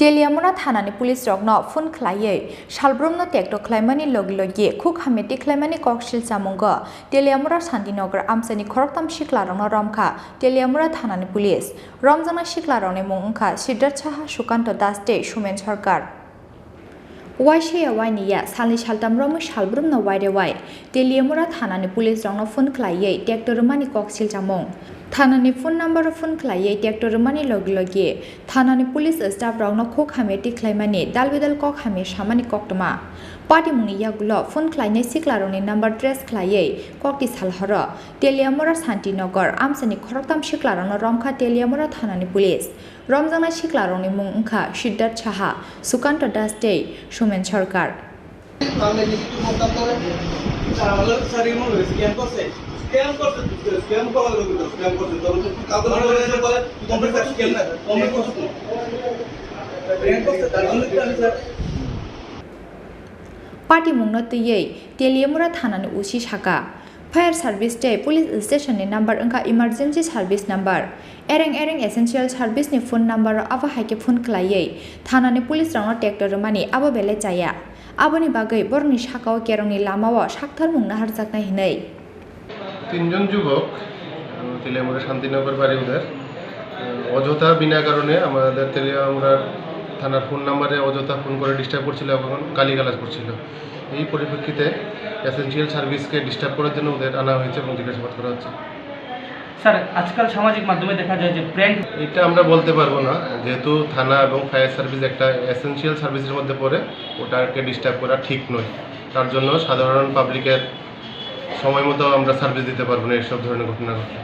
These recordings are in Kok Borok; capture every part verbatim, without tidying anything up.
Teliamura thanani police rokno phone khlaiwi salbrumno tekto khlaimani logi logi khuk hamya tikhlaimani kok silchamungo Teliamura Shantinagar amchaini khoroktham siklarokno romkha Teliamura thanani police. Romjaknai siklarokni mung wngkha Siddharth Saha, Sukanto Das tei Sumen Sarkar. Waisaya wainiya salni saltam romwi salbrumno wairewai Teliamura thanani police rokno phone khlaiwi tekto rwmani kok silchamung. Thanani phone number o phone khlaiwi tekto rwmani logi logi thanani police staff rokno khuk hamya tikhlaimani dal bidal kok hamya samani koktwma. Patimungni yagulo phone khlainai siklarokni number trace khlaiwi kokti salhoro Teliamura Shantinagar amchaini khoroktham siklarokno romkha Teliamura thanani police. Romjaknai siklarokni mung wngkha Siddharth Saha, Sukanto Das tei Sumen Sarkar. Patimungno twiwi Teliamura thanani O C saka, Fire service tei police station ni number wngkha emergency service number. Ereng ereng essential service ni phone number o abo hai khe phone khlaiwi thanani police rokno tekto rwmani abo belai chaya. Aboni bagwi borokni sakao kerongni lamao sakthar mung naharjaknai hinwi. তিনজন যুবক, আহ, তেলিয়ামুড়া শান্তিনগর বাড়ি ওদের। আহ, অযথা বিনা কারণে আমাদের তেলিয়ামুড়ার থানার ফোন নাম্বারে অযথা ফোন করে ডিস্টার্ব করছিল এবং গালিগালাজ করছিল। এই পরিপ্রেক্ষিতে এসেনশিয়াল সার্ভিসকে ডিস্টার্ব করার জন্য ওদের আনা হয়েছে এবং জিজ্ঞাসাবাদ করা হচ্ছে। স্যার, আজকাল সামাজিক মাধ্যমে দেখা যায় যে প্র্যাঙ্ক এটা আমরা বলতে পারবো না, যেহেতু থানা এবং ফায়ার সার্ভিস একটা এসেনশিয়াল সার্ভিসের মধ্যে পড়ে, ওটাকে ডিস্টার্ব করা ঠিক নয়। তার জন্য সাধারণ পাবলিকের সময় মতো আমরা সার্ভিস দিতে পারবো না এইসব ধরনের ঘটনা ঘটলে।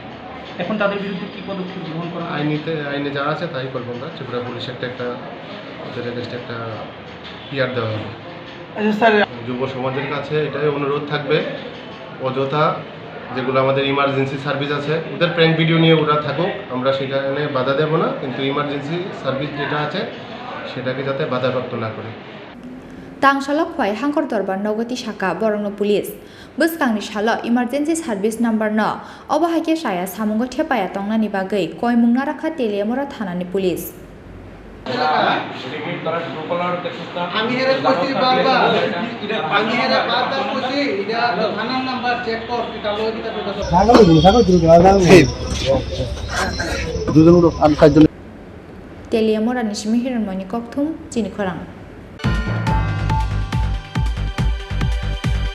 এখন তাদের বিরুদ্ধে কি পদক্ষেপ গ্রহণ করা হবে? আইনিতে, আইনে যা আছে তাই করবো আমরা। ত্রিপুরা পুলিশ একটা, একটা ওদের এগেনস্টে একটা পিআর দেওয়া হবে। আচ্ছা স্যার। যুব সমাজের কাছে এটাই অনুরোধ থাকবে, অযথা যেগুলো আমাদের ইমার্জেন্সি সার্ভিস আছে, ওদের প্র্যাঙ্ক ভিডিও নিয়ে ওরা থাকুক, আমরা সেখানে বাধা দেব না, কিন্তু ইমার্জেন্সি সার্ভিস যেটা আছে সেটাকে যাতে বাধাপ্রাপ্ত না করে। Tangshalo khwai hangkor dorbar nogo tisaka borokno police. Bwskangni salo emergency service number no obo hai khe chaya samungo thepaya tongnani bagwi koimung narakha Teliamura thanani police. আমি এরা কইছি বারবার, আমি এরা বারবার কইছি, এটা থানার নাম্বার চেক কর, এটা লই দিতে পারবে। দুজন লোক, আমি চারজন। Teliamura ni simi Hiranmoyni kokthum chini khorang.